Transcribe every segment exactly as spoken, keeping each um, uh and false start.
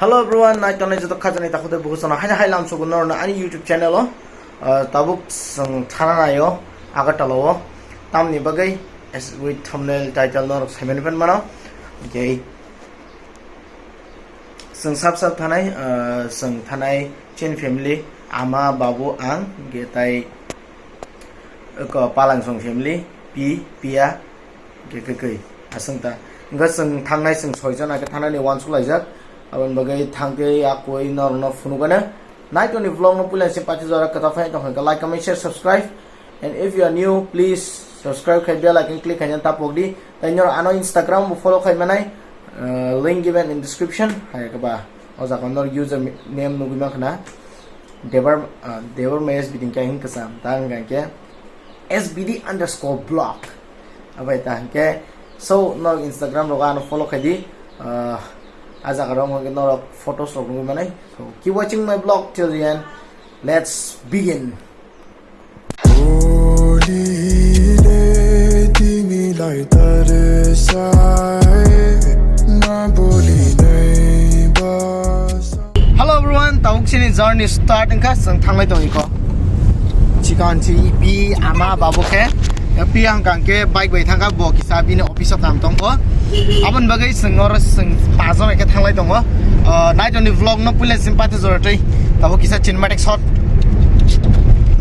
Hello everyone, nai tongnai joto khajani takhuk tei bukhuk sano haino hai lamsogo norno ani YouTube channel o, ah, tabuk chwng thana naio Agartala o, tamni bagwi as with thumbnail title norok saimani phan mano. Okay. Chwng sap sap thanai, ah, chwng thanai chini family, ama, babu, ang, hwnkhe tai, eko, palangsong family, pi, piya, hwnkhe kwkwi, aswng ta. Hwnkhe chwng thangnai chwng soi jona khe thangnani uansuk laijak. Aboni bagwi thangkhe yakui norokno phunukgano. Naitoni vlog no puila se pati jora kwtal phai tongkha, like, comment, share, subscribe. And if you are new, please subscribe khai bell icon click khaina tapok di. Tai nor ano Instagram bo follow khai manai, uh, link given in description. Hai kaba o jaga nor user name nugui mankha na. Debar, uh, Debar Mayas biding kai hin kasam. Ta hwnkha khe S B D underscore blog. Abai ta hwnkhe. So, norok Instagram rogo ano follow khai di. Uh, a jaga rok hwnkhe norok photos rok nugui manai. So, keep watching my vlog till the end. Let's begin. Holy le timi lai tare sai, ma boli nai basa. Hello everyone, tabuk chini journey start wngkha, chwng thanglai tong iko. Chikon chi pi ama babu khe, pi ang kang khe bike bai thangkha, bo kisa bini office o kam tongkho. Aboni bagwi chwng oro chwng pajon khe thanglai tongo. Ah, naitoni vlog no puila sim pati jora twi. Tabuk kisa cinematic shot.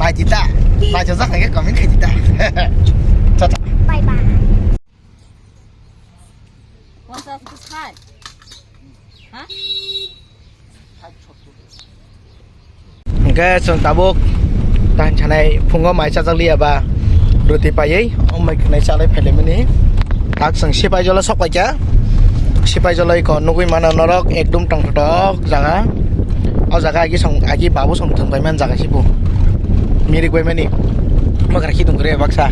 Naidi ta. Naijajak hai khe comment khai di ta. Tata. Bye bye. Hwnkhe chwng tabuk tang sanai phungo mai chajak liya ba roti paiwi o mai khwnai chalai phailaimani. Tak chwng Sipaijala sok paikha. Sipaijala iko nugui mano norok ekdum tongthok jaga. O jaga agi song, agi babu song thwng paimani jaga sibo. Mirik paimani. Magra khidung kre baksa.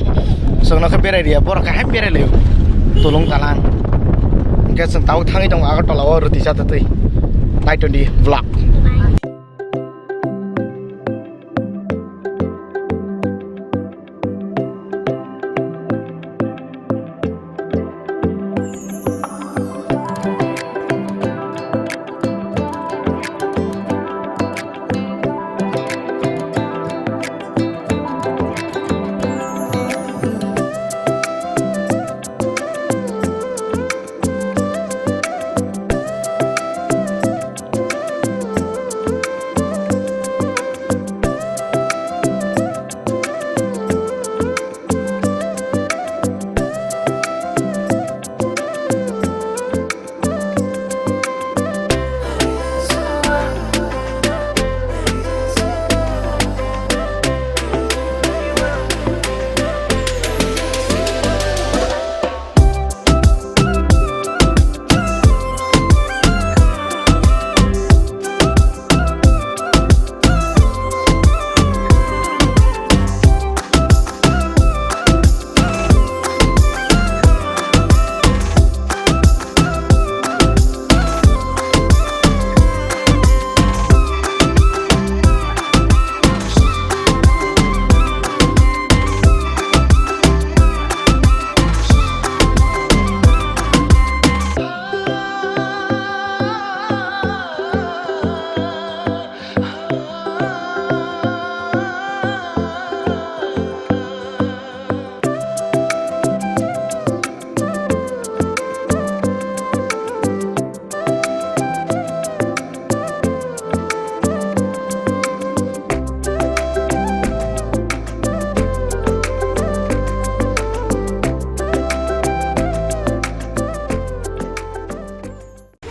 Chwng nokhe berai riya, borok khe hai berai laio. Tulung talang. Hwnkhe chwng tabuk thangwi tongo Agartala o roti chatwi. Naitoni vlog.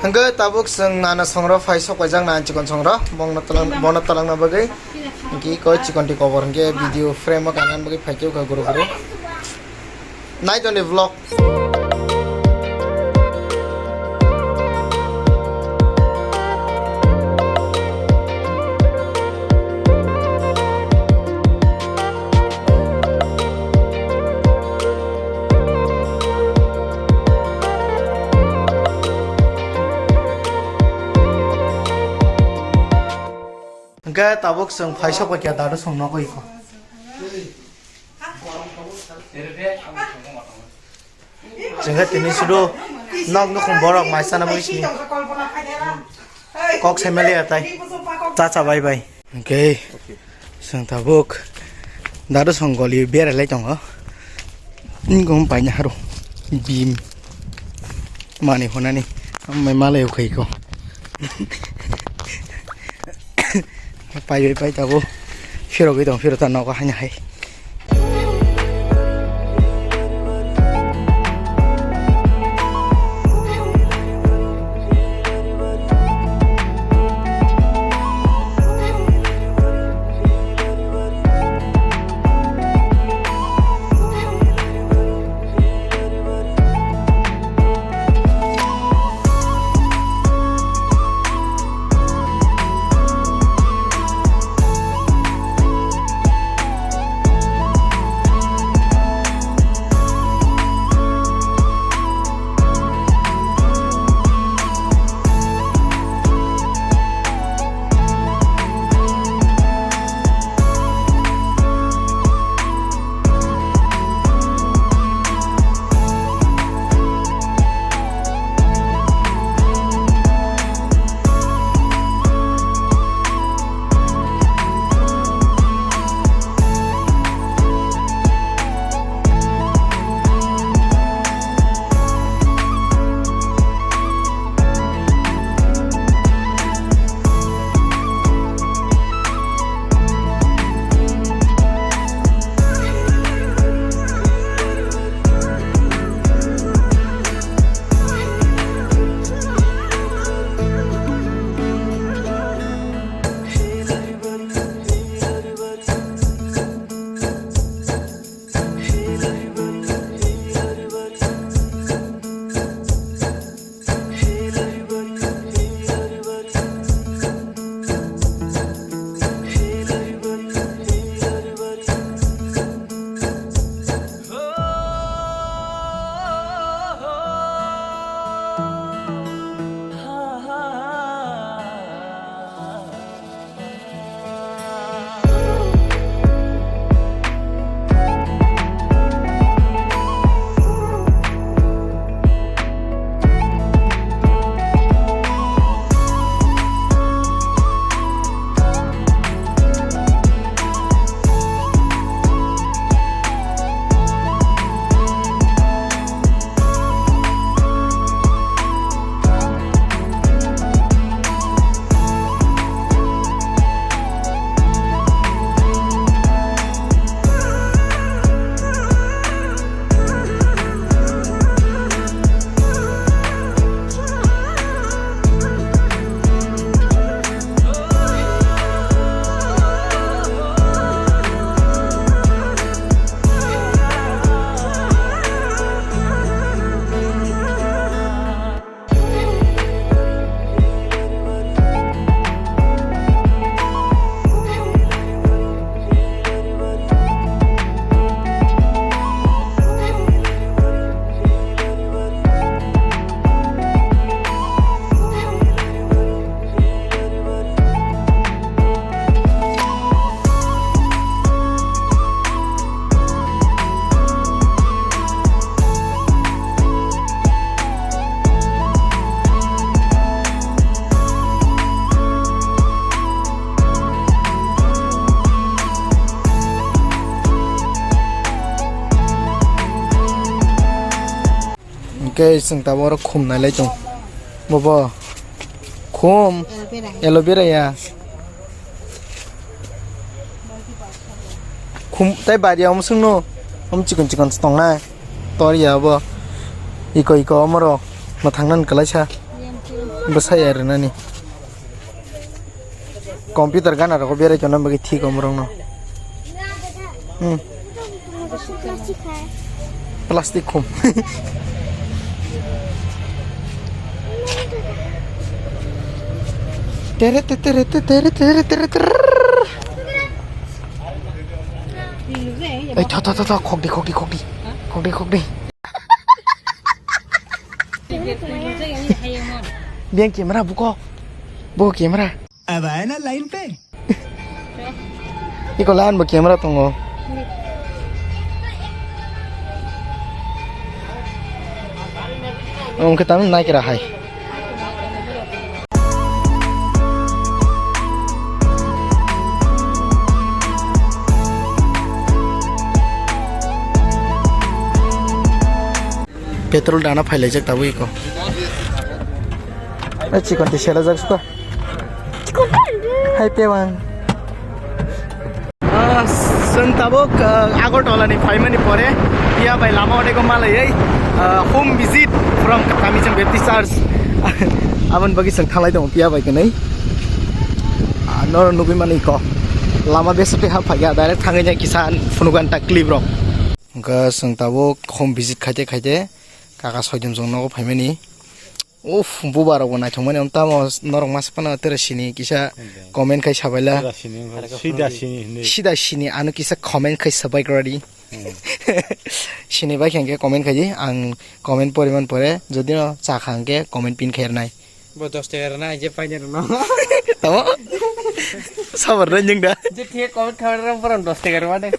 Hwnkhe tabuk chwng nana songrok phai sok paijak, nana chikon songrok, bongno twlang-, bono twlangna bagwi. Hwnkhe koi chikon twi kobor hwnkhe video frame o kanna bagwi phaikhe ukha guru guru. Naitoni vlog. Hwnkhe tabuk chwng phai sok paikha dadu song nogwi kho. Chwngkhe tini sudu nok nukhung borok mai chana bagwi sini. Kok sai maliya tai. Cha cha bai bai. Okay. Chwng tabuk dadu song goli berai lai tongo. Ingkung paina haro. Bim. Mani honani. Amai malai ukhai ko. Pai pai pai tabo. Phirogwi tong phiro ta nogo haina hai. Hwnkhe chwng tabuk oro khum nailai tongo. Bobo. Khum. Aloe vera. Aloe vera ya. Khum tai bari omo swngno. Omo chikon chikon se tongnai. Tor ya bo. Iko iko omoro. Mwthangnan kwlaisa. Bwsai ya rwnani. Computer gana rogo berai tongna bagwi thik omorokno. Hmm. Plastic khum. Tere te tere te tere tere tere tere. Ei, tho, tho, tho, tho, khokdi, khokdi, khokdi. Khokdi, khokdi. Biyang camera buko. Buko camera. Ab aaya na line pe. Iko line bo camera tongo. Wngkhe tamo naikra hai. Petrol dana phailaijak tabuk iko. Eh, chikon twi selajak suka. Hai tewang. Ah, chwng tabuk, ah, Agartala ni phaimani pore, Piya bai lama odego malaiwi, ah, home visit from Kamicham Baptist Church. Aboni bagwi chwng thalai tongo Piya bai kwnwi. Ah, norok nugwi mani ko. Lama besa tei ha phaiya, direct thangwi jai kisa phunukgwi ta clip rok. Hwnkhe chwng tabuk home visit khaite khaite kaka soitom chwng nogo phaimani. Uff, buba rok bo naithok mani, tamo norok masa phano tere sini kisa comment khai sabaila. Sida sini, sida sini hinwi. Sida sini, ano kisa comment khai sabai kwrwi. Hmm. Sini bai khe hwnkhe comment khai di, ang comment poriman pore, jodi no chakha hwnkhe comment pin khai rwnai. Bo dos taka rwnai, je paina rwno. Tamo? Sabar rwnai nwng da. Je thik comment khai rwna borok dos taka rwmani.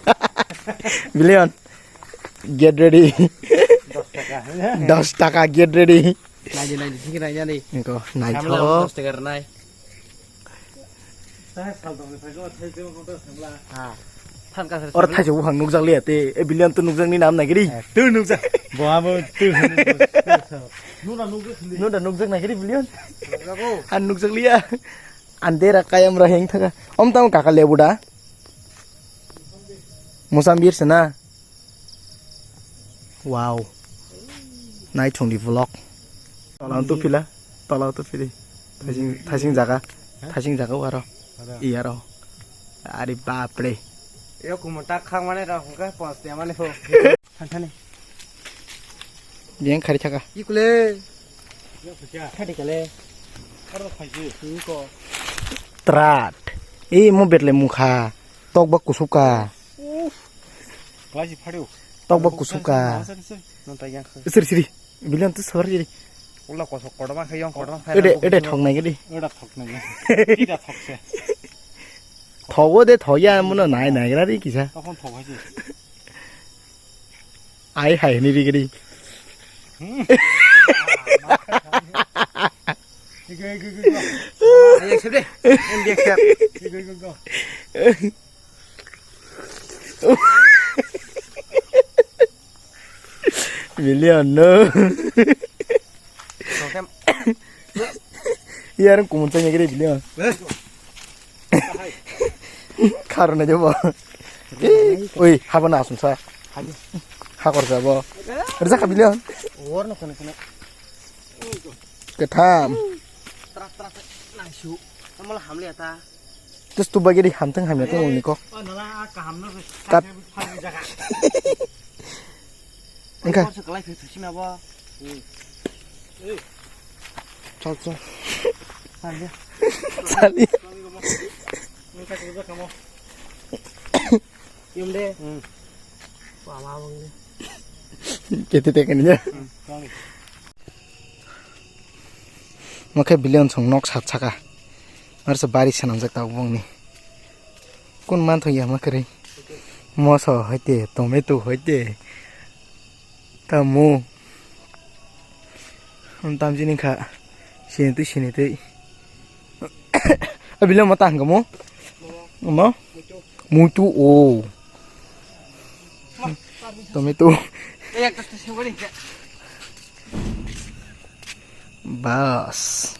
Billion. Get ready. Dos taka. Dos taka, get ready. Naidi, naidi, thik naidi, naidi. Niko, naidi. Samla dos taka rwnai. Ha. Than ka sir. Or thaijo buphang nukjak liya te, e billion to nukjak ni nam nagiri. Eh. Tu nukjak. Bo abo tu. Nuna nukjak. Nuna nukjak nagiri billion. Nukjago. An nukjak liya. Andera kayam raheng thaka. Om tamo kaka lebu da. Musambir sena. Wow. Naithong di vlog. Tola tu pila, tola tu pili. Thaising, thaising jaga, thaising jaga waro. Aro. Iya ro. Ari bapre. Yo kumon tak khang mane ro hungka pos te mane ho. Than thani. Biyang khari thaka. Ikule. Thadi kale. Ko. Trat. Ei mo betle mukha. Tok ba kusupka. Uff. Klai si phadio. Tok ba kusupka. Nang tai yang khe. Siri, siri. Billion tu sori siri. Ula kosok kodoma khe yong kodoma khe. Ede, ede thok nai gidi. Eda thok nai. Tida thok se. Thogo de thoya muno nai nai gra ri kisa. Tokon thok hai se. Ai hai ni ri gidi. Hmm. Ayo, sip deh. Em, dia siap. Billion no. Sokam. Iya, orang kumun saya gede billion. Eh. Kharo na jabo. Oi, habo na asum sa. Habo. Hakor jabo. Reza ka billion. War no kana kana. Ketham. Trak, trak, trak. Nangsu. Amala hamle ata. Terus tu bagi di hamteng hamya tu niko. Oh, nala kaham na. Kat. Hamle jaga. Engka. Kau sekelai fifty sini apa? Chal, chal. Sali. Sali. Engka kerja kamu. Yum de. Hmm. Wah, wah, wah, de. Kete te kene ya. Hmm, sorry. Makhe billion song nok sat saka. Marsa bari sanam jak tabuk bongni. Kun man thong ya makhe ri. Moso hoite, tomato hoite. Tamo. Am tam jini kha. Sini twi, sini twi. Abile mo tang mo? Mo? Muitu o. Tomato. Bas.